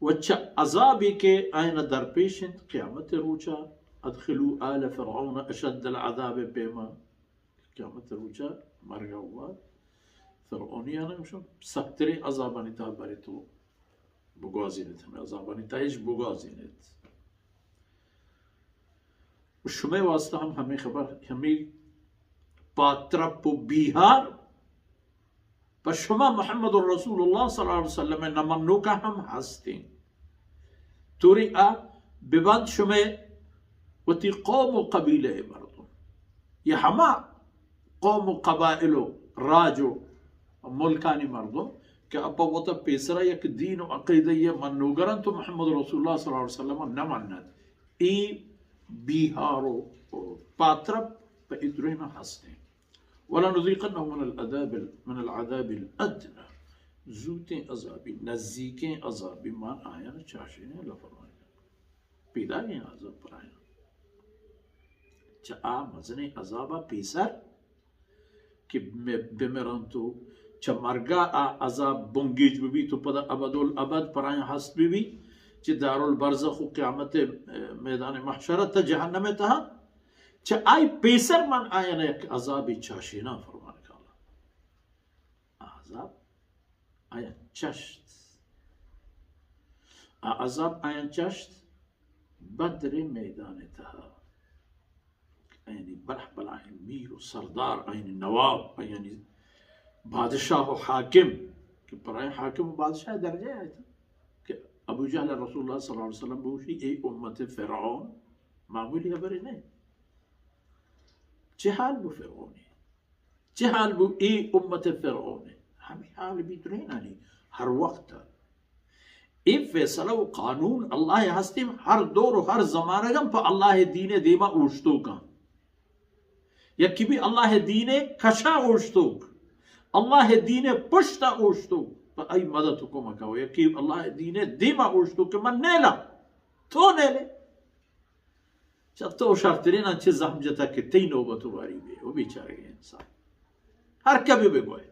و چہ عذابے کہ آیانا درپیش انت قیامت روچا، ادخلوا آل فرعون اشد العذاب، پیما قیامت روچا مرگا ہوا فرعونیانا گوشن سکترین عذابانی تہا برے تو بگوازینیت، ہمے عذابانی تہا ایش بگوازینیت۔ و شمئے واسطہ ہم ہمے خبر، ہمے پاترپ و بیہار پہ شما محمد رسول اللہ صلی اللہ علیہ وسلم نہ منوکا ہم ہستیں۔ توری آ ببند شمئے وتی قوم و قبیلہ مردم یا ہما قوم و قبائل و راج و ملکانی مردم کہ اپا وتا پیسرا یک دین و عقیدہ یہ منوگر انت و محمد رسول اللہ صلی اللہ علیہ وسلم نہ منت۔ ای بیہار و پاترپ پہ ادرہنا ہستیں۔ ولنذیقنهم من العذاب ال-، من العذاب الادنی، زوتیں عذابی، نزیکیں عذابی مان آیانا چاشینیں، اللہ فرمائے۔ پیداگیں عذاب پر آیانا۔ چہ آ مزنیں عذابا پیسر کہ مے-، بمرنت و چہ مرگا آ عذاب بنگیج ببیت و پدا ابدالابد پر آیاں ہست ببیت، چہ دارالبرزخ و قیامت میدان محشر تا جہنم تہا، چہ آئی پیسر من آیانا یک عذابی چاشیناں فرمان کالا۔ آ عذاب آیاں چشت۔ آ عذاب آیاں چشت بدر میدان تہا۔ آیانی بلہ بلاہیں میر و سردار، آیانی نواب، آیانی بادشاہ و حاکم، کہ پر آیاں حاکم و بادشاہ درجہ آیت کہ ابو جہل رسول اللہ صلی اللہ علیہ وسلم بوشی، اے امت فرعون، معمولی خبرے نہ۔ چہ حال بو فرعونی؟ چہ حال بو اے امت فرعون؟ ہمے حال بی درینانی ہر وقت۔ اے فیصلہ و قانون اللہ ہستیں، ہر دور و ہر زمانگم پہ اللہ دین دیما اوشتوکاں۔ یکی بی اللہ دین کشا اوشتوک، اللہ دین پشتا اوشتوک، پہ ای مدد و کمکا، و یکی اللہ دین دیما اوشتوک کہ من نیلا، تو نیلے۔ چہ تو شرترین انت چہ زحم جتا کہ تئی نوبت و باری بے، و بیچارگیں انسان۔ ہر کبھی بگوئے۔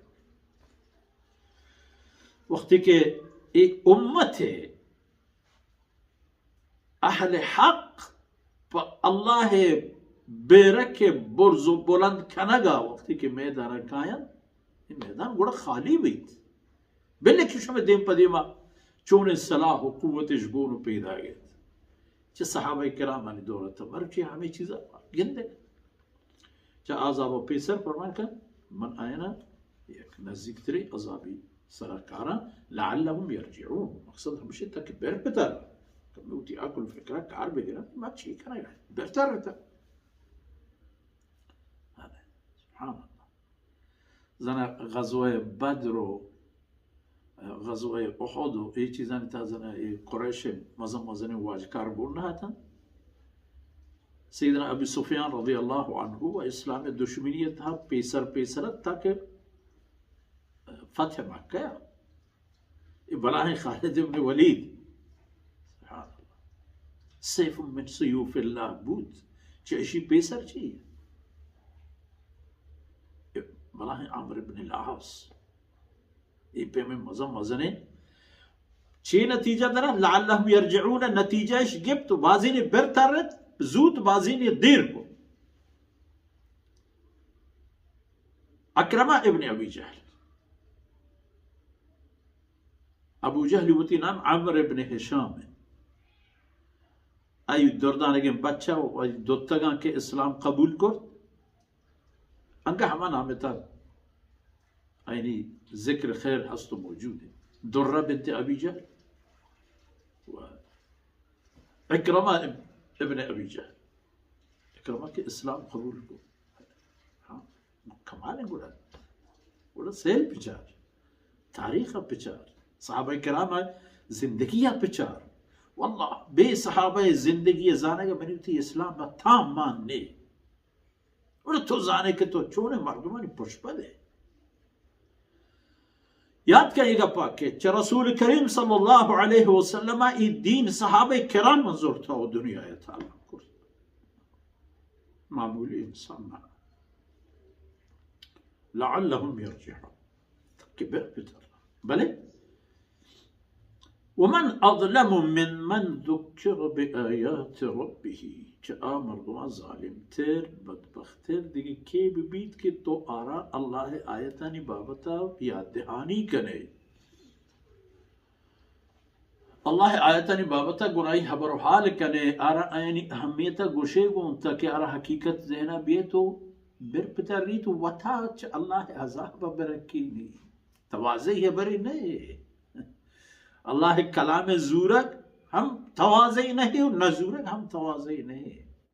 وقتی کہ اے امت اہل حق پہ اللہ بیرک برز و بلند کنگا وقتی کہ میدانا کاین، اے میدان گڑا خالی بیت۔ بلے کہ شمئے دیم پہ دیما چونیں سلاح و قوتش گون و پیداگ انت۔ چہ صحابہ کرامانی دور تا مرچی ہمے چیزا گندے۔ چہ عذاب و پیسر فرمان کن، من آیانا یک نزیکترین عذابی سرا کاراں، لعلهم یرجعون۔ مقصد ہمشی تک بر پتر، کہ من وتی عقل و فکرا کار بگرن، ما چی کنگا؟ برتر رتا۔ سبحان اللہ۔ زنا غزوہ بدر و غزوہ احد و اے چیزانی تہا زنا اے قریش مزن مزنیں واجکار گون نہ اتن۔ سیدنا ابی سفیان رضی اللہ عنہ و اسلام دشمنی تہا پیسر پیسر ات تاکہ فتح مکہ۔ اے بلاہیں خالد ابن ولید، سبحان اللہ، سیف من سیوف اللہ بوت، چہ اشی پیسر چی؟ اے بلاہیں عمرو ابن العاص، اے پیمیں مزن مزنیں چی نتیجہ درا؟ لعلهم یرجعون، نتیجہ اش گپت و بازینے بر ترت زوت، بازینے دیر کو۔ عکرمہ ابن ابی جہل۔ ابو جہل وتی نام عمرو ابن ہشام انت۔ آئی دردانگیں بچہ و آئی دوتگاں کہ اسلام قبول کرت، انگہ ہما نام تا آئینی ذکر خیر ہست و موجود ہے۔ درہ بنت ابی جہل و عکرمہ اب-، ابن ابی جہل۔ عکرمہ کہ اسلام قبول کو۔ ہاں، کمال ہے گڑا۔ گڑا سیل پچار، تاریخ پچار، صحابہ کرام زندگی پچار۔ واللہ بے صحابہ زندگی زانگا منی وتی اسلام با تام مان نے۔ اور تو زانے کہ تو چونے مردمانی پشپد ہے۔ یاد کن اے گپا کہ چہ رسول کریم صلی اللہ علیہ وسلم ای دین صحابہ کرام زرتا و دنیا تعلق کرت۔ معمولی انسان نہ۔ لعلهم یرجعون۔ کہ بر پتر۔ بلے ومن اظلم ممن ذکر بآیات ربه، چہ آ مردماں ظالم تر، بدبخت تر دگہ کے بہ بیت کہ تو آرا اللہ ءِ آیتانی بابت ءَ یاد دہانی کنے، اللہ ءِ آیتانی بابت ءَ گڑا آئی حبر و حال کنے، آرا آیانی اہمیت ءَ گوشے گوں، تاکہ آرا حقیقت ذہن ءَ بیت و برپتریت و وتا چہ اللہ ءِ عذاب ءَ برکینی۔ تواضعی حبرے نہ اے۔ اللہ ءِ کلام ءِ زورگ ہم تواضعی نہ اے و نہ زورگ ہم تواضعی نہ اے۔